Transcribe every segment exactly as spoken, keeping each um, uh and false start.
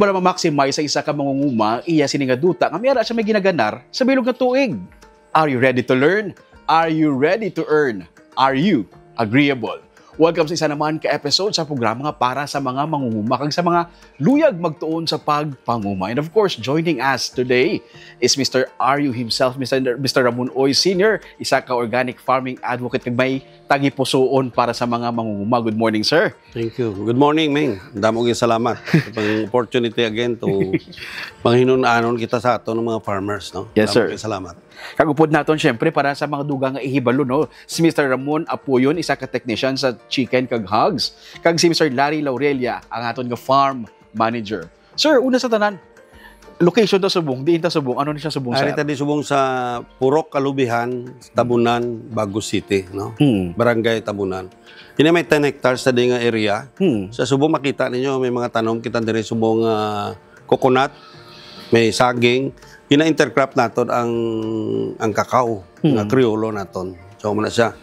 para ma-maximize sa isa ka mangunguma iya sini nga duta nga may ara siya may ginaganar sa bilog nga tuig. Are you ready to learn? Are you ready to earn? Are you agreeable? Welcome sa isa naman ka episode sa programa nga para sa mga mangunguma kag sa mga luyag magtuon sa pagpanguma. And of course, joining us today is Mister Aryu himself, Mister Mister Ramon Uy Senior, isa ka organic farming advocate kag may tagipusoon para sa mga mangunguma. Good morning, sir. Thank you. Good morning, Ming. Damo gyud salamat sa pang opportunity again to manghinun-anon kita sa aton nga mga farmers, no? Yes, sir. Damo gyud salamat. Kag upod naton, syempre, para sa mga dugang nga ihibalo, no? Si Mister Ramon Apuyon, isa ka technician sa chicken kag hogs, kag si Mister Larry Laurelia, ang aton nga farm manager. Sir, una sa tanan, location ta subong, diin ta subong, ano ni siya subong, sir? Ari ta di subong sa Purok Kalubihan, Tabunan, Bago City, no? Hmm. Barangay Tabunan. Ini may ten hectares sa di nga area. Hmm. Sa subong makita ninyo, may mga tanom kita diri subong, ah, coconut, may saging. Gina-intercrop naton ang, ang kakao nga Hmm. Criollo naton. So, muna siya.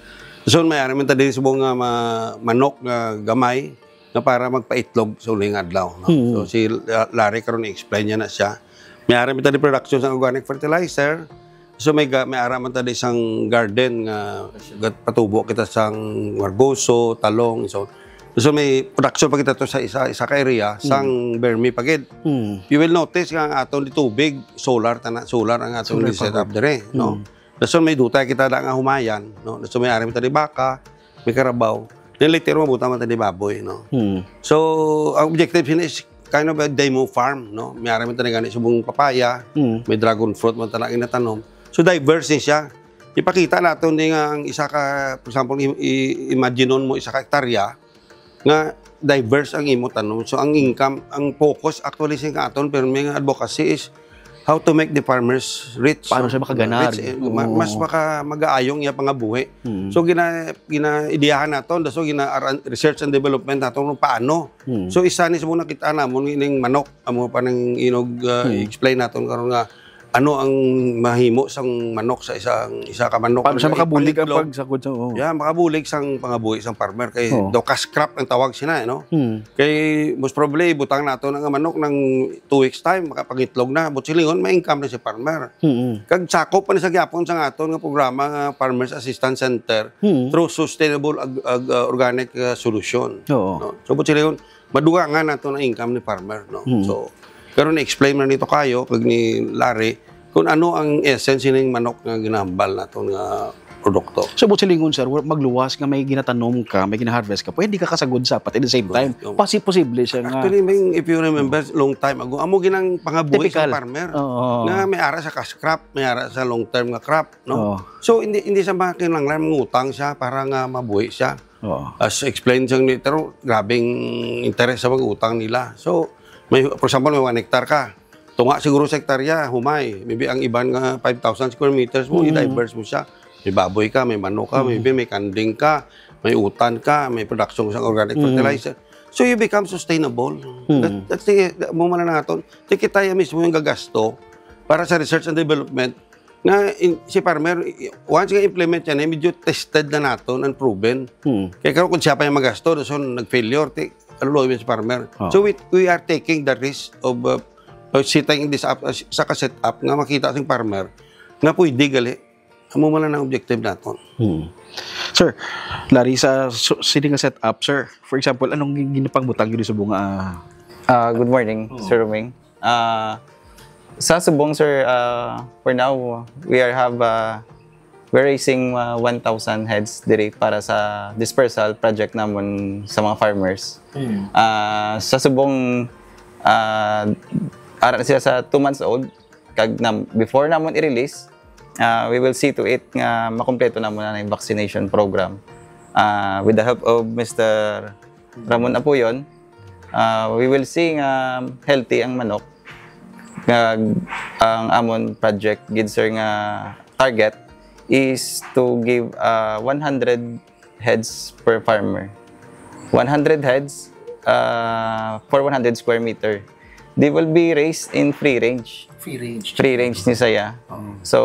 So, may ari man ta diri subong nga ma-, manok nga gamay nga para magpaitlog sa uling adlaw, no? Hmm. So, si La-, Larry karon i-explain niya na siya. May ari man ta di production sa organic fertilizer. So, may ga-, may ara man ta di sang garden nga gat-, patubo kita sang margoso, talong, so. So, may production pa kita to sa isa, isa ka area, Hmm. sang vermi pa gid. Hmm. You will notice nga ang aton di tubig, solar tana, solar ang aton Solar di set up power. Dire, no? Hmm. So, may dutay kita da nga humayan, no? So, may ari man ta di baka, may karabaw. Then later, mabuta man ta di baboy, no? Hmm. So, ang objective sini is kind of a demo farm, no? May ari man ta na gani subong papaya, Hmm. may dragon fruit man ta na ginatanom. So, diverse ni siya. Ipakita naton ni nga ang isa ka, for example, i-, i-, imagine mo isa ka hektarya nga diverse ang imo tanom. So, ang income, ang focus actually sa aton, pero may nga advocacy is how to make the farmers rich, Paano no? siya makaganar? Rich, eh, ma-, Oo. mas maka-, mag-aayong iya pangabuhi. Mm. So, gina-, gina-ideyahan naton, so gina-, aran-, research and development naton kung paano. Mm. So, isa ni sa mga nakita namon, ining manok, amo pa nang inog, uh, Mm. explain naton karon nga ano ang mahimo sang manok sa isang, isa ka manok Paano siya nga makabulig ang ipangitlog? Pagsagod sa, oo. Yeah, makabulig sang pangabuhi sang farmer kay Oo. daw cash crop ang tawag sina, eh, no? Mm. Kay most probably, butang naton ang manok ng two weeks time, makapangitlog na. But silingon, may income na si farmer. Mm. Kag sakop pa ni sa gyapon sa aton nga programa nga Farmers Assistance Center Mm. through Sustainable Ag-, Ag-, uh, Organic, uh, Solution. Oo. No? So, but silingon, madugangan nato ang income ni farmer, no? Mm. So, pero na-explain man nito kayo, kag ni Larry, kung ano ang essence sining manok nga ginahambal naton nga produkto. So, but silingon, sir, wa-, magluwas nga may ginatanom ka, may ginaharvest ka, pwede ka kasagod sa apat at the same time. Correct. Pasi-, posible siya nga Actually, Ming, if you remember, long time ago, amo ginang pangabuhi sa Typical. farmer. Oo. Nga may ara sa cash crop, may ara sa long term nga crop, no? Oo. So, hindi, hindi sa mga kinahanglan mangutang siya para nga mabuhi siya. Oo. As explained sang ni, pero grabing interes sa pag-utang nila. So, may, for example, may one hectare ka. Tunga siguro sa hektarya, humay. Maybe ang iban nga five thousand square meters mo, Mm. i-diverse mo siya. May baboy ka, may manok ka, Mm. maybe may kanding ka, may utan ka, may production sa organic Mm. fertilizer. So, you become sustainable. Mm. That, that's the, mo man na naton. Di kita ya mismo yung gagasto para sa research and development nga in, si farmer, i-, once nga implement yan, eh, medyo tested na naton and proven. Mm. Kaya karon kung siya pa yung magasto, so nag-failure, ti, kaluloy man si farmer. Oh. So, we, we are taking the risk of, uh, of setting this up, uh, sa ka-set up nga makita sing farmer nga pwede gali. Amo man lang ang objective naton. Hmm. Sir, Larry, sa su-, sini nga setup, sir, for example, anong gin-, ginapangbutang gyud subong nga, ah, Ah, good morning, Oo. Sir Roming. Ah, sa subong, sir, ah, for now, we are have, ah, we're raising, ah, one thousand heads diri para sa dispersal project namon sa mga farmers. Mm. Ah, sa subong, ah, ara na sila sa two months old, kag nam-, before namon i-release, ah, we will see to it nga makompleto namon na ang vaccination program. Ah, with the help of Mister Ramon Apuyon, ah, we will see nga healthy ang manok. Kag ang amon project gid, sir, nga target is to give, ah, one hundred heads per farmer. One hundred heads, ah, for one hundred square meter. They will be raised in free range. Free range. Free range ni saya. Oo. So,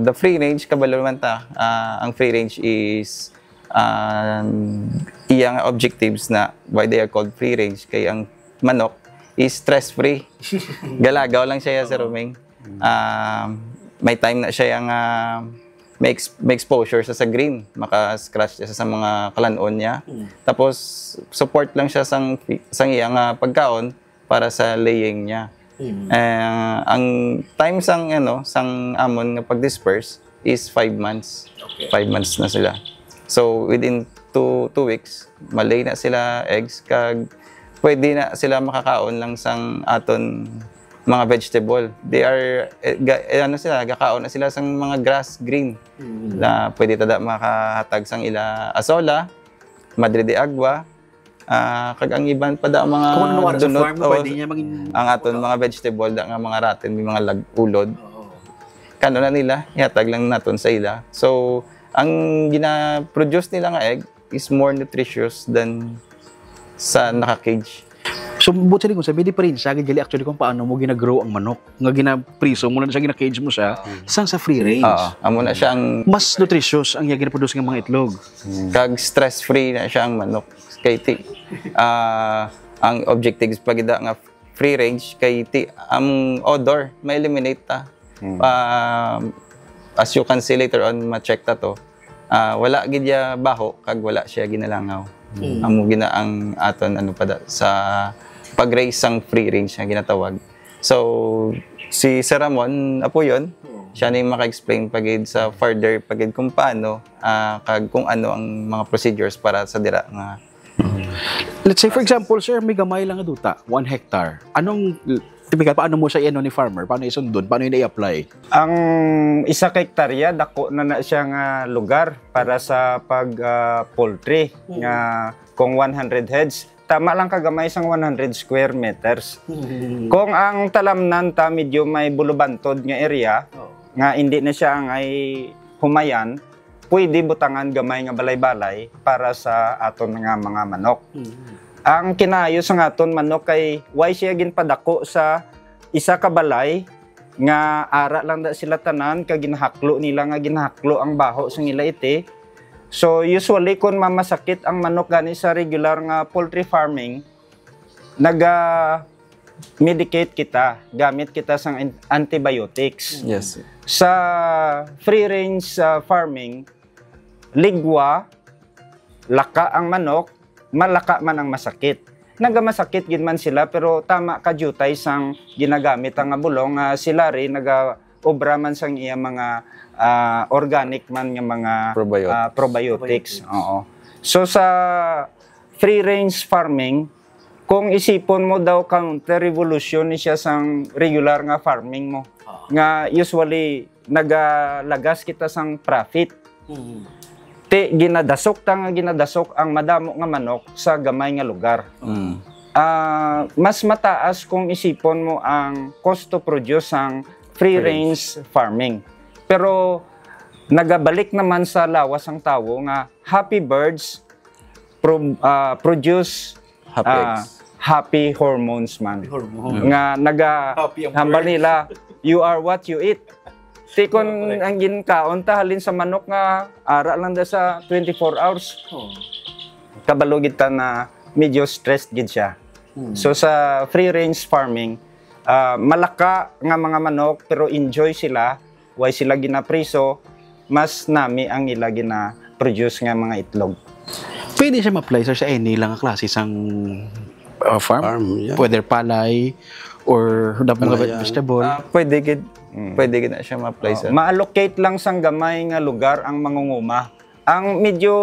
the free range, kabalo man ta, ah, ang free range is, ah, iyang objectives na why they are called free range. Kay ang manok, Is stress-free. Galagaw lang siya, Sir Roming. Um, may time na siya nga may, ex- may exposure sa, sa green. Maka-scratch siya sa mga kalanon niya. Tapos, support lang siya sang, sang iya nga pagkaon para sa laying niya. Eh, ang time sang, ano, sang amon nga pag-disperse is five months. Five months na sila. So, within two, two weeks, malay na sila eggs, kag pwede na sila makakaon lang sang aton mga vegetable. They are, eh, ga- eh, ano sila, gakaon na sila sang mga grass, green. Na pwede tada makahatag sang ila asola, madre de agua, ah, kag ang iban pa da mga Kung ano, ano sa dunot, farm, o pwede niya maging ang aton mga vegetable da nga mga rotten, may mga lag-ulod. Kano na nila, ihatag lang naton sa ila. So, ang gina-produce nila nga egg is more nutritious than sa naka-cage. So, buot siling ko, sa may diferensya gid gali actually kung paano mo gina-grow ang manok, nga gina-priso mo lang siya, gina-cage mo siya, sang sa free range. Oo, amo na siya ang Mas nutritious ang iya gina-produce nga mga itlog. Kag stress-free na siya ang manok. Kay ti, ah, ang objectives pa gid nga free range kay ti, ang odor ma-eliminate ta. Ah, as you can see later on, ma-check ta to. Ah, wala gid ya baho kag wala siya ginalangaw. Amo gina ang aton ano pa da, sa pag-raise sang free range nga ginatawag. So, si Sir Ramon Apuyon, siya ni maka-explain pa gid sa further pa gid kung paano, ah, kag kung ano ang mga procedures para sa dira nga Let's say, for example, sir, may gamay lang nga duta, one hectare. Anong, typical, paano mo siya i-ano ni farmer? Paano isundon? Paano yun i-apply? Ang isa ka hektarya, dako na na siya nga lugar para sa pag, ah, poultry, nga kung one hundred heads, tama lang kagamay sang one hundred square meters. Kung ang talamnan ta medyo may bulubantod nga area, nga hindi na siya ang ay humayan, pwede butangan gamay nga balay-balay para sa aton nga mga manok. Ang kinaayo sang aton manok kay why siya ginpadako sa isa ka balay nga ara lang da sila tanan, kag ginahaklo nila nga ginahaklo ang baho sang ila iti. So, usually, kung mamasakit ang manok gani sa regular nga poultry farming, naga medicate kita, gamit kita sang an- antibiotics. Yes, sir. Sa free range, ah, farming, ligwa, laka ang manok, malaka man ang masakit. Nagamasakit gid man sila, pero tama ka jutay sang ginagamit nga bulong nga sila rin nagaobra man sang iya mga, ah, organic man nga mga, Probiotics. ah, probiotics. Probiotics. Oo. So sa free range farming, kung isipon mo daw, counter revolution ni siya sang regular nga farming mo. Ah. Nga usually nagalagas kita sang profit. Mm. Ti ginadasok ta nga ginadasok ang madamo nga manok sa gamay nga lugar. Mm. Ah, mas mataas kung isipon mo ang cost to produce sang free Free range. range farming. Pero nagabalik naman sa lawas ang tawo nga happy birds pro- ah, produce Happy ah, eggs. happy hormones man. Happy hormones. Nga naga Happy ang hambal birds. nila, "You are what you eat." Ti kun Correct. ang ginkaon ta halin sa manok nga ara lang da sa twenty-four hours. Oh. Kabalo gid ta na medyo stressed gid siya. Hmm. So sa free range farming, ah, malaka nga mga manok pero enjoy sila, way sila ginapriso, mas nami ang ila gina-produce nga mga itlog. Pwede siya ma-apply, sir, sa any lang nga klase sang, uh, farm? Farm, yeah. Whether palay or the mga Palaya. vegetable? Ah, pwede gid. Mm. Pwede gid na siya ma-apply, Oh, sir. Ma-allocate lang sang gamay nga lugar ang mangunguma. Ang medyo,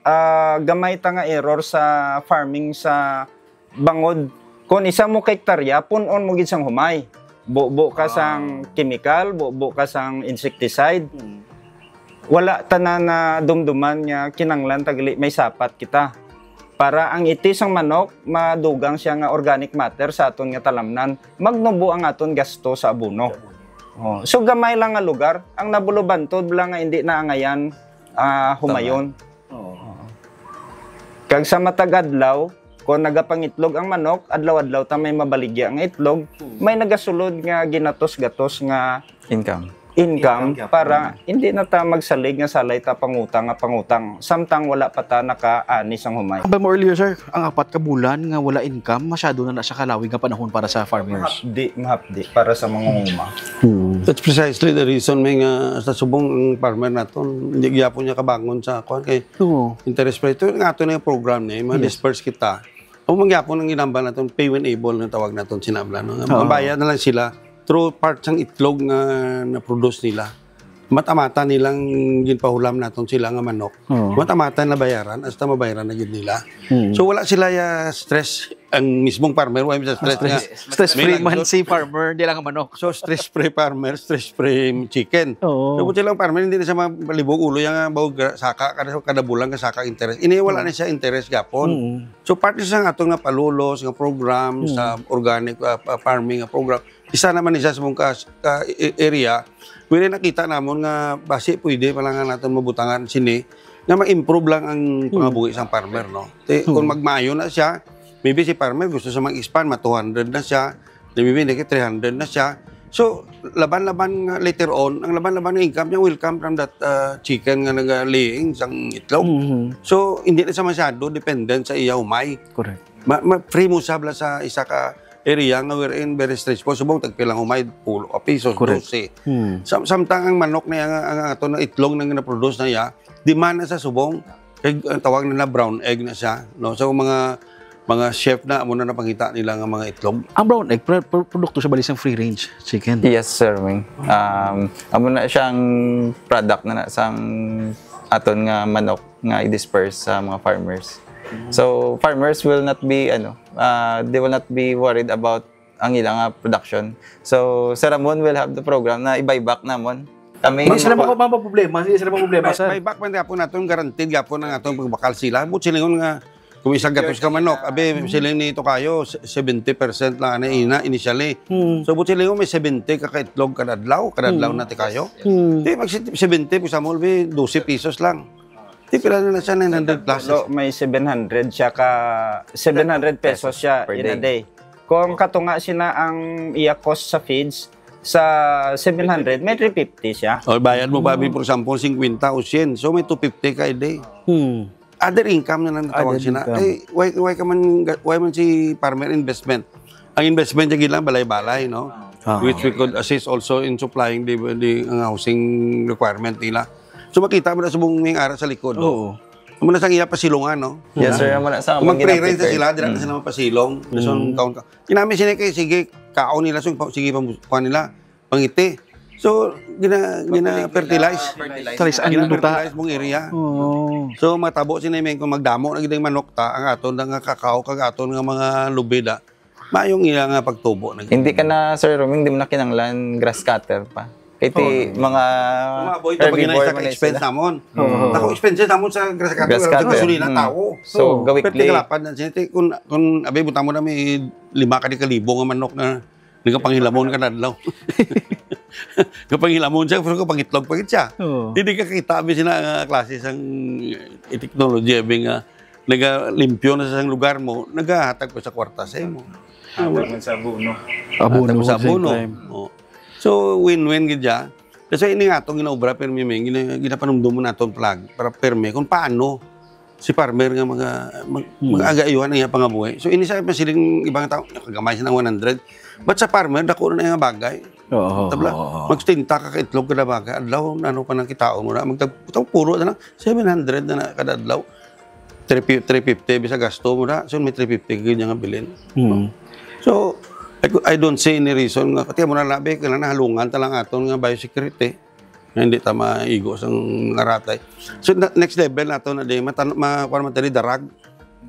ah, gamay ta nga error sa farming sa bangod, kung isa mo ka hektarya, pun-on mo gid sang humay. Bubo ka sang Ah. chemical, bubo ka sang insecticide. Hmm. Wala tanan na dumduman nga kinanglan tagli may sapat kita. Para ang iti sang manok, madugang siya nga organic matter sa aton nga talamnan. Magnubo ang aton gasto sa abono. Oh, so gamay lang nga lugar, ang nabulubantod lang nga hindi na angayan, ah, humayon. Oo. Kag sa matag adlaw, kung nagapangitlog ang manok, adlaw-adlaw ta may mabaligya nga itlog, Hmm. may nagasulod nga ginatos-gatos nga Income. income para hindi na ta magsalig nga salay ta pangutang nga pangutang samtang wala pa ta nakaani sang humay. Ang mo earlier, sir, ang apat ka bulan nga wala income, masyado na na siya kalawig nga panahon para sa farmers. Mahapdi, mahapdi para sa mga uma. Hmm. That's precisely the reason may nga sa subong ang farmer naton, hindi gyapon niya kabangon sa kuwan kay Oo. interest rate. Ito nga ato na yung program niya, yung mga Yes. disperse kita. O mangyapon ang ginambal naton, pay when able na tawag naton sinabla, no? Nga Oo. mabayad na lang sila through part sang itlog nga na-produce nila. Mata-mata nilang ginpahulam naton sila nga manok. Oo. Mata-mata na bayaran, hasta mabayaran na gid nila. Mm. So, wala sila ya stress. Ang mismong farmer, wala siya stress Stress, nga. stress May free man nagdot- si farmer, di lang ang manok. So, stress-free farmer, stress-free chicken. Oo. So, buti lang farmer, hindi na siya malibog ulo, yung, ah, bago gra-, saka, kada, kada bulan ka saka interest. Ini, wala Oo. na siya interest gapon. Mm. So, part sa atong nga palulos nga program, Mm. sa organic, ah, ah, farming nga program, isa naman ni siya sa mong kas-, ka-, i-, area, wala nakita namon nga basi pwede pa lang naton mabutangan sini, nga ma-improve lang ang Hmm. pangabuhi sang farmer, no? Ti-, Hmm. kung magmaayo na siya, maybe si farmer gusto sa mag-expand, ma two hundred na siya, then maybe nagka three hundred na siya. So, laban-laban nga later on, ang laban-laban nga income niya will come from that, uh, chicken nga naga-laying sang itlog. Mhm. So, hindi na siya masyado dependent sa iya humay. Correct. Ma-, ma-, free mo sab la sa isa ka area nga wherein very stressful. Subong, tagpilang humay, pulo ka pisos, Correct. dose. Hmm. Sam-, samtang ang manok na yang, ang ato na itlog na gina-produce na iya, demand na sa subong. Kay, ang tawag na, na brown egg na siya, no? So, mga, mga chef na, amo na napangita nila nga mga itlog. Ang brown egg, pro-, pro-, produkto siya bali sang free range chicken. Yes, Sir Wing. Um, amo na siyang product na, na sang aton nga manok nga i-disperse sa mga farmers. So, farmers will not be, ano, uh, they will not be worried about ang ilang, uh, production. So, Sir Ramon will have the program na i-buyback namon. Kami Hindi sila mako-, mapaproblema, hindi sila mapaproblema, Buy-, sir. buyback man gapon naton, guaranteed gapon ang atong pagbakal sila. But silingon nga, kung isang gatos ka manok, abi, siling ni Tokayo, se-, seventy percent lang, ano, ina, initially. Hmm. So, but silingon may seventy ka kaitlog kada adlaw, kada adlaw Hmm. na, Tokayo. Hmm. Di, mag seventy, pag sa mall, bi, dose pesos lang. Di, pila na na siya, nine hundred plus. Lo, may seven hundred siya ka, seven hundred pesos siya Per in a day. day. Kung katunga sina ang iya cost sa feeds, sa seven hundred, may three fifty siya. O, bayad mo pa, Hmm. for example, fifty o cien. So, may two fifty ka a day. Hmm. Other income na lang natawag Other sina. income. Eh, why, why ka man, why man si farmer investment? Ang investment niya gid lang, balay-balay, no? Ah. Which we could assist also in supplying the, the, ang housing requirement nila. So, makita mo na subong may ara sa likod, no? Oo. Amo na sang iya pasilongan, no? Yes, sir. Amo na sa Kung mag-free range na sila, dira na Mm. sila mapasilong. So, Mm. kaon ka. Kinami sila kay, sige, kaon nila, so, pa-, sige, pam-, kuha nila, pangiti. So, gina-, gina-fertilize. Fertilize ang luta. Gina-fertilize mong area. Oo. So, matabo sila, men, kung magdamo na gid ang manok ta, ang aton na nga kakao, kag aton nga mga lubid, ah, maayong iya nga pagtubo na gid. Hindi ka na, Sir Roming, di mo na kinahanglan grass cutter pa. Kay ti Oo. mga Kung maaboy, ito, pag herbivore ginay sa man na ka-expense sila. namon. Oo. Ako, expenses namon sa grass cutter, Grass wala cutter. gasolina, Mm. tao. So, Oo. gawikli. Pero tigalapad na siya. Ti-, kung, kung, abi, butang mo na may lima ka di kalibo nga manok na nagapanghilamon ka na adlaw. Kapanghilamon siya, pero kapangitlog pa gid siya. Oo. Hindi ka kita, abi, sina nga klase sang, eh, technology, abi, nga nagalimpyo na sa sang lugar mo, nagahatag pa sa kwarta sa imo. Hatag man sa abono. Abono Hatag sa sa same abono. time. Oh. So, win-win gid siya. Kasi ini nga atong ginaobra, pirmi, may gina-, ginapanumdum mo naton flag para pirmi kung paano si farmer nga mga, mag-, Hmm. mag-agayuhan ang iyang pangabuhi. So, ini sa masiling ibang tao, "Kagamay siya ng one hundred." But sa farmer, dako na nga bagay. Oo, Tabla, oo, oo. magtinta ka ka itlog kada bagay. Adlaw, ano pa nang kitaon mo na? Magtag-, puro na lang, seven hundred na, na kada adlaw. Three fifty, three fifty, bisa gasto mo na. So, may three fifty gid nga bilin. Hmm. So, I, cou-, I don't see any reason nga, kaya mo na labi, kailangan nahalungan ta lang aton nga biosecurity. Nga hindi ta maigo sang aratay. So, na-, next level nato na di, matan-, ma-, kuwan man ta di darag.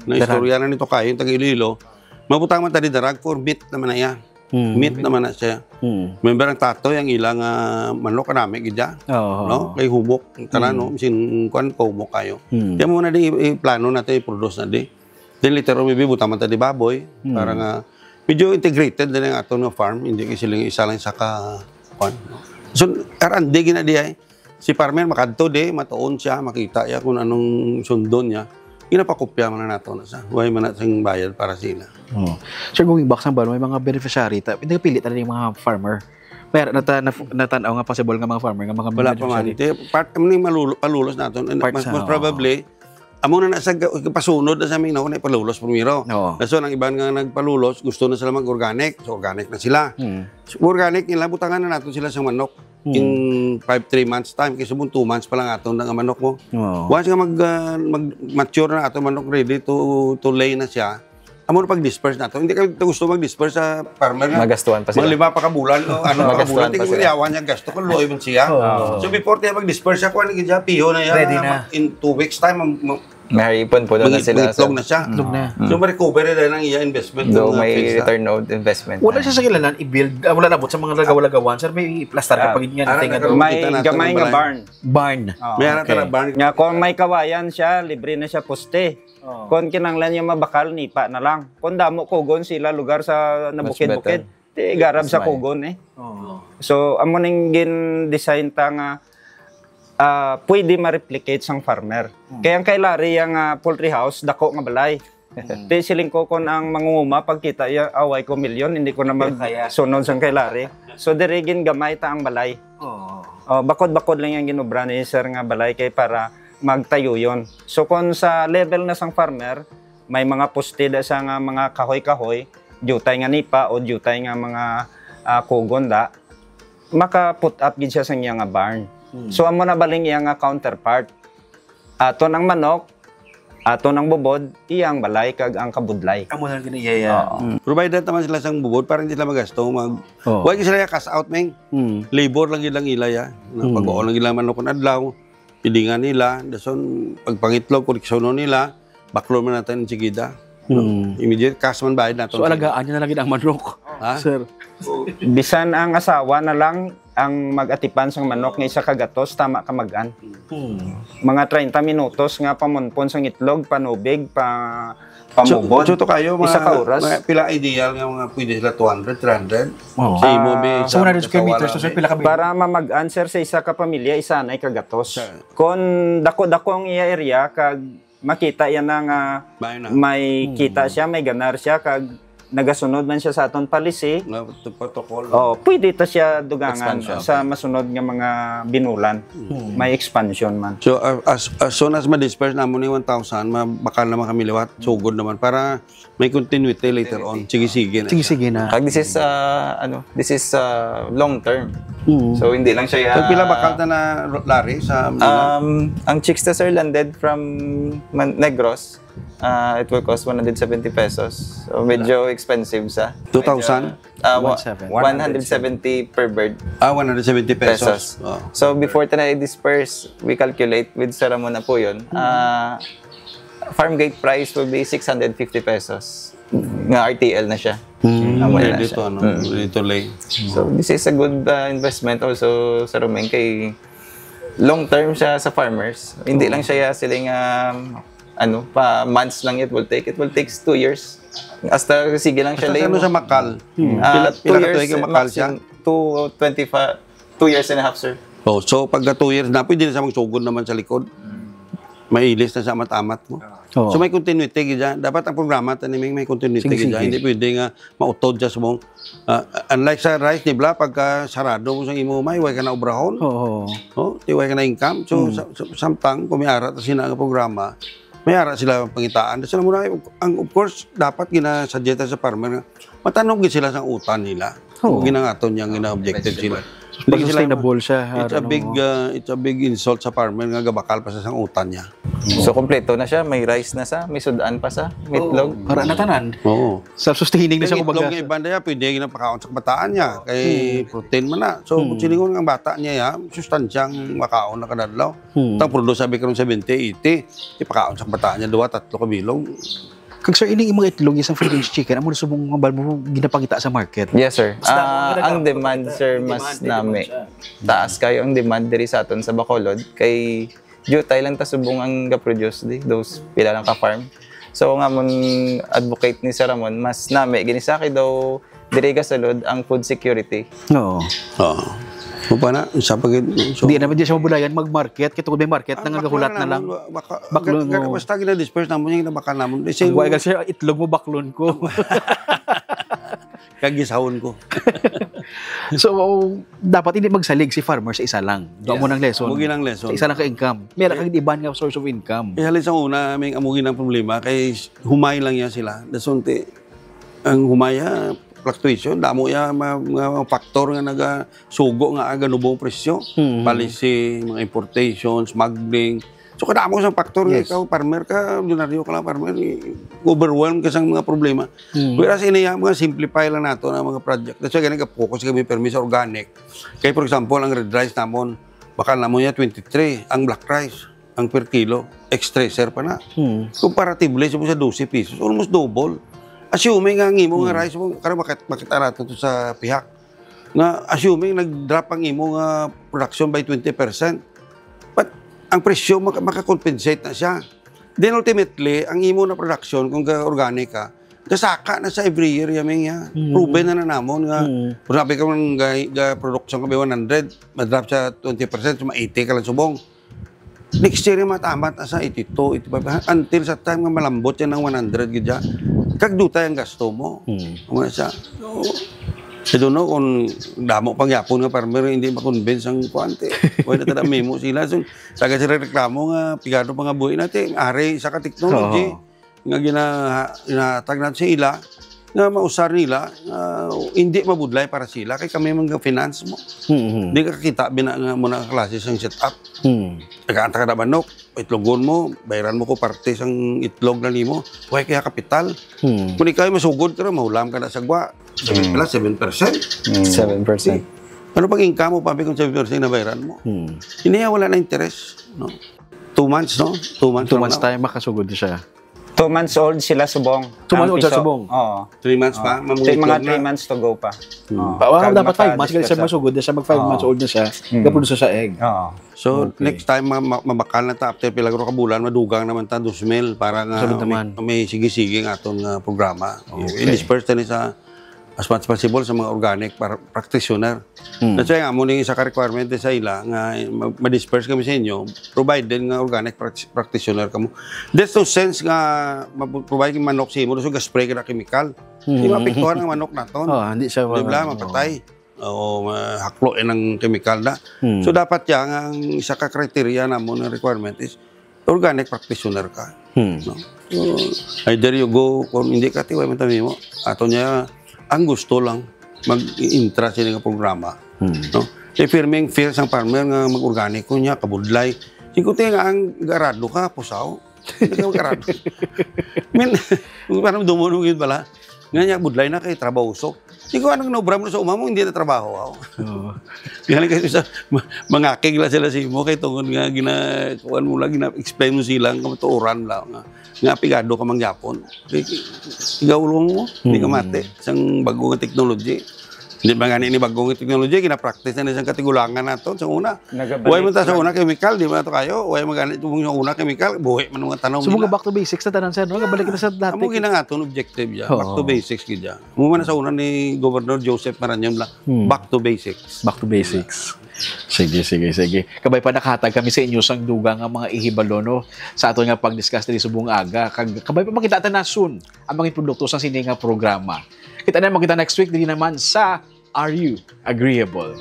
Na Darag. istorya na nito kayo, yung taga Iloilo. Mabutang man ta di darag for meat naman na iya. Hmm. Meat naman na siya. Hmm. Remember ang tatoy, ang ilang, ah, manok, kanami gid ya. Oo. No? Kay humok, tanan, Hmm. no? Sin, kuwan, kahumok kayo. Hmm. Kaya mo na di, i-, i-plano natin, i-produce na di. Then later on, maybe butang man ta di baboy, Hmm. para nga, medyo integrated din ang aton nga farm, hindi kasi lang isa lang sa ka, kuwan. So, R and D gina di ay, si farmer makadto di, matuon siya, makita ya kung anong sundon niya, ginapakopya man na nato na sa, huwag man na sing bayad para sila. Oh. Sir, going back sa balo, may mga beneficiary, ta-, nagapili talaga yung mga farmer. Pero nata-, naf-, natan-aw nga possible nga mga farmer nga mga Wala pa man. beneficiary. Te, part, amo ni malulo-, palulos naton. And Part mas, sa, mas oo. probably, amo na na sa ga-, pasunod na sa aming nauna, palulos primero. Oo. Kaso ang iban nga nagpalulos, gusto na sila mag-organic. So, organic na sila. Hmm. So, organic nila, butangan na naton sila sa manok. Hmm. In five, three months time, kay subong two months pa lang aton na nga manok mo. Oo. Once nga mag, ah, mag-mature na aton manok, ready to, to lay na siya, amo na pag-disperse nato. Hindi ka gusto mag-disperse sa farmer nga Magastuhan pa sila. mga lima pa ka bulan, no? Ano, ka Magastuhan bulan, pa tingin mo sila. yawan niya gasto, kung luoy man siya. Oo. So, before tayo mag-disperse siya, kuha na gid siya, piho na yan. Ready na. In two weeks time, mag-, mag-, May ipon po na mag-, sila, mag-itlog sir. na siya. Itlog na. Mm. So, ma-recover na lang iya investment Though ng, uh, may feeds na. return of investment Wala na. siya sa kilalan, i-build, ah, wala labot sa mga lagaw-lagawan, sir, may plastar ka Ah, pag nga ara, nating nagaw-, ano. May Kita natin gamay ang nga balay. barn. Barn. Ah, May ara okay. tala barn. Nga kung may kawayan siya, libre na siya poste. Oo. Kung kinahanglan niya mabakal, nipa na lang. Kung damo kugon sila lugar sa Mas nabukid-bukid, better. di garab Mas sa may. kugon eh. Oo. So, amo ning gin-design ta nga, ah, pwede ma-replicate sang farmer. Hmm. Kaya ang kay Larry, ang, ah, poultry house, dako nga balay. Hmm. Di siling ko, kung ang mangunguma, pagkita iya, away ko milyon, hindi ko na Kaya. magsunod sang kay Larry. So, diri gin gamay ta ang balay. Oo. Oh, bakod-bakod lang yung ginobra ni sir nga balay kay para magtayo yon. So, kung sa level na sang farmer, may mga poste da sa nga mga kahoy-kahoy, diutay nga nipa o diutay nga mga, ah, kugon da, maka-put up gid siya sa iya nga barn. Hmm. So, amo na baling iya nga counterpart. Aton ang manok, aton ang bubod, iya ang balay kag ang kabudlay. Amo na gina iya, iya. Oo. Mm. Provided naman sila sang bubod para hindi sila magasto, mag-, Oo. Wala sila cash out, meng. Mm. Labor lang gid lang ila, ya. Na Mm. pag-uol lang gid lang manok kun adlaw, pidingan nila, dason pagpangitlog, koreksyonon nila, baklon man natin sigida. Mm. Immediate cash man bayad nato. So, alagaan niya na lang gid ang manok, Ha? sir. Bisan ang asawa na lang ang mag-atipan sang manok nga isa ka gatos, tama ka mag-an. Hmm. Mga treinta minutos nga pamunpon sang itlog, panubig, pa-, So, pamubod. so to kayo, Isa mga, ka oras. mga pila ideal nga mga pwede sila, two hundred, three hundred? Oo. Sa imo, Ah, may sa one hundred square meters, so, sir, pila ka Para mamag-an, sir, sa isa ka pamilya, isa na ka gatos. Sir. Kon dako-dako ang iya area, kag makita yan na nga Bayo na. may Hmm. kita siya, may ganar siya, kag nagasunod man siya sa aton policy. Nga to-, protocol. Oh, pwede ta siya dugangan Expansion. sa masunod nga mga binulan. Hmm. May expansion man. So, uh, as, as soon as ma-disperse namo ni one thousand, mabakal naman kami liwat, sugod naman para may continuity later on. Sige-sige na Sige, siya. sige na. Kag this is, uh, ano, this is, uh, long term. Mm. So, hindi lang siya, Pag pila uh, bakal ta na, Larry, sa Manila? Um, ang chicks na, sir, landed from Man-, Negros, uh, it will cost one hundred seventy pesos. So, medyo expensive sa. Two thousand? Medyo, uh, wa-, One seven. One hundred seventy per bird. Ah, one hundred seventy pesos. Pesos. Oh. So, before ta na i-disperse, we calculate with Sir Ramon na po yun. Mm. Uh, farm gate price will be six hundred fifty pesos. Nga R T L na siya. Mm. Amo na Ready siya. to, ano? Mm. Ready to lay. So, this is a good, uh, investment also, Sir Romeng, kay long term siya sa farmers. Hindi Oo. lang siya siling, um, ano, pa months lang it will take. It will take two years. Hasta sige lang siya Basta lay sa ano mo. sa makal? Hmm. Ah, Pila, two pila ka years, tuig ang makal siya? maximum, two twenty-five, two years and a half, sir. Oh, so pagka two years na, pwede na siya magsugod naman sa likod. Mailis na sa amat-amat mo. Oo. So may continuity gid siya. Dapat ang programa taning may, may continuity Sige, gid siya. sige. Hindi pwede nga mautod siya sa mong, ah, unlike sa rice, di ba, pagka sarado mo sa imo may, way ka na obrahon. Oo. Oh, di way ka na income. So, Hmm. sa, sa, samtang kung may ara ta sina nga programa, may ara sila pangitaan. So, muna, ang, of course, dapat ginasuggest sa farmer nga matanog gid sila sa utan nila. Oo. Ang ginangaton niya, ang gina-objective sila. Hindi sila Sustainable siya, It's a ano, big, no? uh, it's a big insult sa farmer nga gabakal pa sa sang utan niya. So, kompleto na siya. May rice na sa, may sudan pa sa, may Oo. itlog. Para na tanan. Oo. Self-sustaining na siya, Ang itlog kumbaga. nga iba na yan, pwede na pakaon sa kabataan niya. Kay Hmm. protein man na. So, Hmm. kung silingon ang bata niya, ya, sustansyang makaon na kadadlaw. Hmm. Tang produce, sabi karon seventy, eighty, ipakaon sa kabataan niya, duwa, tatlo ka bilog. Kag sir, ining mga itlog, isang Philippines chicken, amo na subong nga bal mo ginapangita sa market? Yes, sir. Mas damo Ah, ang ang nagapangita. demand, sir, Ang mas demand, may nami. demand siya. Taas kayo ang demand diri sa aton sa Bacolod. Kay diutay lang ta subong ang ga-produce di, those pila lang ka farm. So, nga mon advocate ni Sir Ramon, mas nami gini sa kay daw diri gasulod ang food security. Oo. Oo. Upa na, sa pagid, so Di naman di siya mabulayan mag-market, kay tungod may market Ah, na nga gahulat na lang. naman, wa-, baka, Baklon ga-, ga-, mo. basta gina-disperse naman yung nabakal naman. Kasi Ang wa, sir, itlog mo, baklon ko. Kag gisahon ko. So, dapat hindi magsalig si farmer sa isa lang. Amo Yes. nang lesson. Amo ginang lesson. Sa isa lang ka income. May Eh, kag iban nga source of income. Isa lang sa una, may amo ginang problema kay humay lang yan sila. Dasunti, ang humay, ah, fluctuation, damo ya mga, mga factor nga nagasugo nga aga nubong presyo. Mhm. Policy, mga importation, smuggling. So, kadamo sang factor nga Yes. ikaw, farmer ka, ordinaryo ka lang, farmer, i-, overwhelmed ka sang mga problema. Mhm. Whereas, ini, ah, mga simplify lang nato na mga project. That's why gani ka-focus kami permi sa organic. Kay, for example, ang red rice namon, bakal namon niya twenty-three, ang black rice, ang per kilo, X tracer pa na. Mhm. Comparatively sa, sa dose pesos, almost double. Assuming nga ang imo nga Mhm. rice mo, karon makit-, makita nato to sa pihak. Nga assuming nag-drop ang imo nga production by twenty percent, but ang presyo maka-, maka-compensate na siya. Then ultimately, ang imo na production, kung ga-, organic ka, gasaka na sa every year, yaming ya. Mm. Proven na na namon nga, Mm. kung sabi ka man, ga-, ga-production ka by one hundred, ma-drop sa twenty percent, so ma-eighty ka lang subong. Next year, matamat na sa eighty-two, eighty-five, until sa time nga malambot yan ang one hundred gid ya. Kag dutay ang gasto mo. Mm. Ano siya? So, I don't know kung damo pang yapon nga farmer hindi ma-convince ang kuwante. Wala na tada memo sila. So, saga sila reklamo nga pigado pa nga buhi natin. Ari, isa ka technology Oo. nga gina-, ginahatag natin sa ila, nga mausar nila, nga hindi mabudlay para sila, kay kami man nga finance mo. Mhm. Di ka kakita, bina nga mo na klase sang setup. Mhm. Nagkaanta ka na manok, itlogon mo, bayaran mo ko parte sang itlog na nimo. Way kaya kapital. Mhm. Kung ikaw ay masugod ka na, mahulam ka na sa gwa. Sabi Hmm. pala, seven percent. Hmm. Seven percent. Ano pang income mo, papi, kung seven percent na bayaran mo? Hmm. Hindi, wala na interest, no? Two months, no? Two months Two lang months na. Time, makasugod na siya. Two months old sila subong. Two months Ang old siya piso. Subong. Oo. Three months pa, Oo. mamungitog Three, mga na. Three months to go pa. Hmm. Oo. Pa-, wow, Kag dapat five months, ma-five kasi siya. Masugod na siya, mag five Oo. months old na siya, Hmm. gaproduce siya sa egg. Oo. So, Okay. Next time, ma-, ma-, mabakal na ta after pila ka bulan, madugang naman ta, dos mil para nga Sunod may, naman. May sige-sige ang aton nga programa. Okay. I-disperse ta ni sa as much as possible sa mga organic par-, practitioner. Hmm. That's why nga, amo ning isa ka requirement sa ila nga ma-, ma-disperse kami sa inyo, provided nga organic prac-, practitioner kamo. There's no sense nga ma-, provide yung manok sa imo, so ga-spray ka na chemical. Di Hmm. maapektuhan ang manok naton. Oh, hindi siya Di ba? ma-, Mapatay. O, ma-, haklo yan ang chemical na. Hmm. So, dapat yan, ang isa ka criteria namon nga requirement is organic practitioner ka. Hmm. No? So, either you go, kung hindi ka, tiway man tayo mo. Ato niya, ang gusto lang, mag-intra sila nga programa. Hmm. No? Kay firming fear sang farmer nga mag-organiko niya, kabudlay. Sige, nga ang garado ka, pusaw. Hindi ka mag-garado. Min, parang dumunong yun pala. Nga niya, budlay na kay trabaho usok. Di ko anong naobra mo sa uma mo, hindi na trabaho, aw. Oo. Galing kasi sa ma-, mangakig lang sila sa imo, kay tungod nga gina-, kuwan mo lang, gina-explain mo sila ang kamatuoran lang, nga, nga apigado ka mangyapon. Kay, ikaw ulo mo, hindi ka Hmm. mati. Isang bago nga technology. Hindi ba nga ni bago nga technology, gina-practice na ni isang katigulangan nato sa una. Nagabalik Way man ta sa lang. Una, chemical, di ba to kayo? Way man gani itong una, chemical, buhi man mga tanom So, mga nila. Back to basics na tanan, sir, no? Balik na sa dati. Amo ginang aton objective ya. Oo. Back to basics gid ya. Mo man sa una ni Governor Joseph Marañon lang. Hmm. Back to basics. Back to basics. Sige, sige, sige. Kabay pa nakahatag kami sa inyo sang dugang nga mga ihibalo, no? Sa aton nga pag-discuss diri subong aga. Kag kabay pa makita ta na soon ang mga produkto sa sini nga programa. Kita na makita next week diri naman sa Are You Agreeable?